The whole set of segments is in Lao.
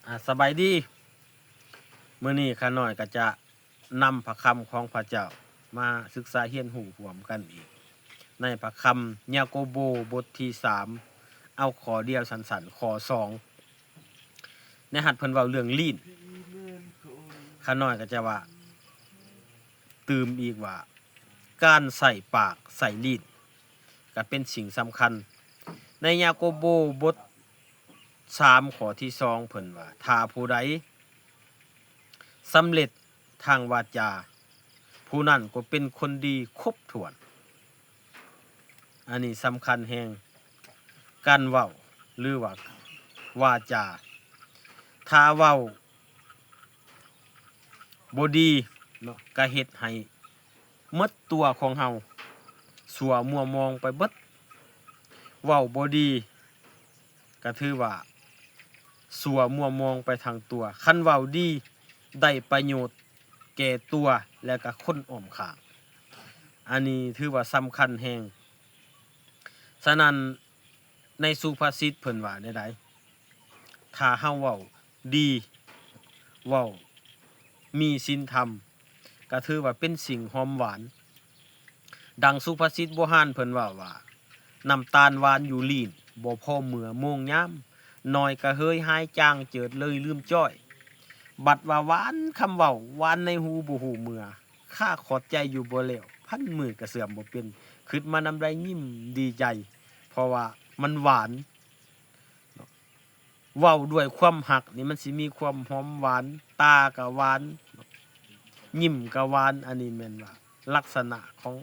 ອາ ສະບາຍດີ. ມື້ນີ້ຂ້ານ້ອຍກໍຈະນຳພະຄຳຂອງພະເຈົ້າມາສຶກສາຮຽນຮູ້ຮ່ວມກັນອີກ ໃນພະຄຳຍາໂກໂບບົດທີສາມ ເອົາຂໍ້ດຽວສັ້ນໆ ຂໍ້ສອງ ໃນຮັດເພິ່ນເວົ້າເລື່ອງລີ້ນ. ຂ້ານ້ອຍກໍຈະວ່າ ຕື່ມອີກວ່າ ການໃຊ້ປາກໃຊ້ລີ້ນກໍເປັນສິ່ງສຳຄັນ. ໃນຍາໂກໂບບົດສາມ ຂໍ້ທີສອງ ເພິ່ນວ່າ ຖ້າຜູ້ໃດສຳເລັດທາງວາຈາ ຜູ້ນັ້ນກໍເປັນຄົນດີຄົບຖ້ວນ. ອັນນີ້ສຳຄັນແຮງ ການເວົ້າ ຫຼືວ່າວາຈາ ຖ້າເວົ້າບໍ່ດີເນາະ ກະເຮັດໃຫ້ໝົດຕົວຂອງເຮົາຊົ່ວມົວມອງໄປເບິດ. ເວົ້າບໍ່ດີ ກະຖືວ່າຊົ່ວມົວມອງໄປທັງຕົວ. ຄັນເວົ້າດີ ໄດ້ປະໂຫຍດແກ່ຕົວ ແລະກະຄົນອ້ອມຂ້າງ. ອັນນີ້ຖືວ່າສຳຄັນແຮງ. ສະນັ້ນ ໃນສຸພາສິດເພິ່ນວ່າແນວໃດ? ຖ້າເຮົາເວົ້າດີ ເວົ້າມີສິນທຳ ກໍຖືວ່າເປັນສິ່ງຫອມຫວານ. ດັ່ງສຸພາສິດໂບຮານເພິ່ນເວົ້າວ່າ ນ້ຳຕານຫວານຢູ່ລີ້ນ ບໍ່ພໍເມື່ອໂມງຍາມ ໜ້ອຍກະເຫີຍຫາຍຈາງເຈີດເລີຍລືມຈ້ອຍ. ບັດວ່າຫວານຄຳເວົ້າ ຫວານໃນຫູບໍ່ຮູ້ເມື່ອ ຂ້າຂອດໃຈຢູ່ບໍ່ແລ້ວ ພັນມື້ກະເສື່ອມບໍ່ເປັນ ຄິດມານຳໃດຍິ້ມດີໃຈ ເພາະວ່າມັນຫວານ. ເວົ້າດ້ວຍຄວາມຮັກນີ້ ມັນຊິມີຄວາມຫອມຫວານ ຕາກະຫວານ ຍິ້ມກະຫວານ. ອັນນີ້ແມ່ນວ່າລັກສະນະຂອງ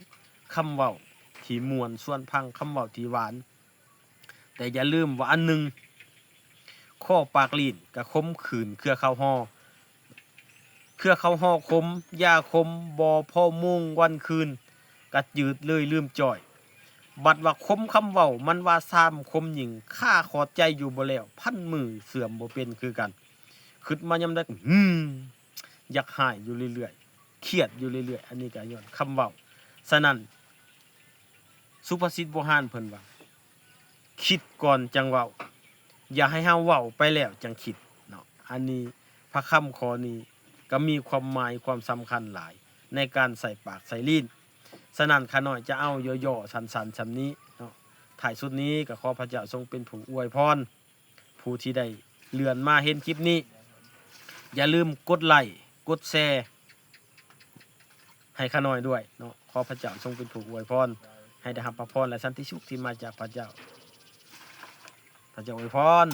ຄຳເວົ້າທີ່ມ່ວນຊວນຟັງ ຄຳເວົ້າທີ່ຫວານ. ແຕ່ຢ່າລືມວ່າອັນໜຶ່ງ ຄໍປາກລີ້ນກະຂົມຄືນເຄືອເຂົ້າຫໍ່. ເຄືອເຂົ້າຫໍ່ຂົມ ຢາຂົມ ບໍ່ພໍໂມງວັນຄືນ ກະຈືດເລີຍລືມຈ່ອຍ. ບັດວ່າຂົມຄຳເວົ້າ ມັນວ່າຊາມຂົມຍິ່ງ ຂ້າຂອດໃຈຢູ່ບໍ່ແລ້ວ ພັນມື້ເສື່ອມບໍ່ເປັນຄືກັນ. ຄິດມາຍາມໃດກໍ ຫືມ ຢາກຮ້າຍຢູ່ເລື້ອຍໆ ຄຽດຢູ່ເລື້ອຍໆ ອັນນີ້ກໍຍ້ອນຄຳເວົ້າ. ສະນັ້ນ ສຸພາສິດໂບຮານເພິ່ນວ່າ ຄິດກ່ອນຈັ່ງເວົ້າ ຢ່າໃຫ້ເຮົາເວົ້າໄປແລ້ວຈັ່ງຄິດເນາະ. ອັນນີ້ພະຄຳຂໍ້ນີ້ກໍມີຄວາມໝາຍຄວາມສຳຄັນຫຼາຍໃນການໃຊ້ປາກໃຊ້ລີ້ນ. ສະນັ້ນ ຂ້ານ້ອຍຈະເອົາຫຍໍ້ໆ ສັ້ນໆ ສ່ຳນີ້ເນາະ. ທ້າຍສຸດນີ້ກໍຂໍພະເຈົ້າຊົງເປັນຜູ້ອວຍພອນ ຜູ້ທີ່ໄດ້ເລື່ອນມາເຫັນຄລິບນີ້ ຢ່າລືມກົດໄລ້ ກົດແຊ ໃຫ້ຂ້ານ້ອຍດ້ວຍເນາະ. ຂໍພະເຈົ້າຊົງເປັນຜູ້ອວຍພອນ ໃຫ້ໄດ້ຮັບພະພອນ ແລະ ສັນຕິສຸກທີ່ມາຈາກພະເຈົ້າ. ພະເຈົ້າອວຍພອນ.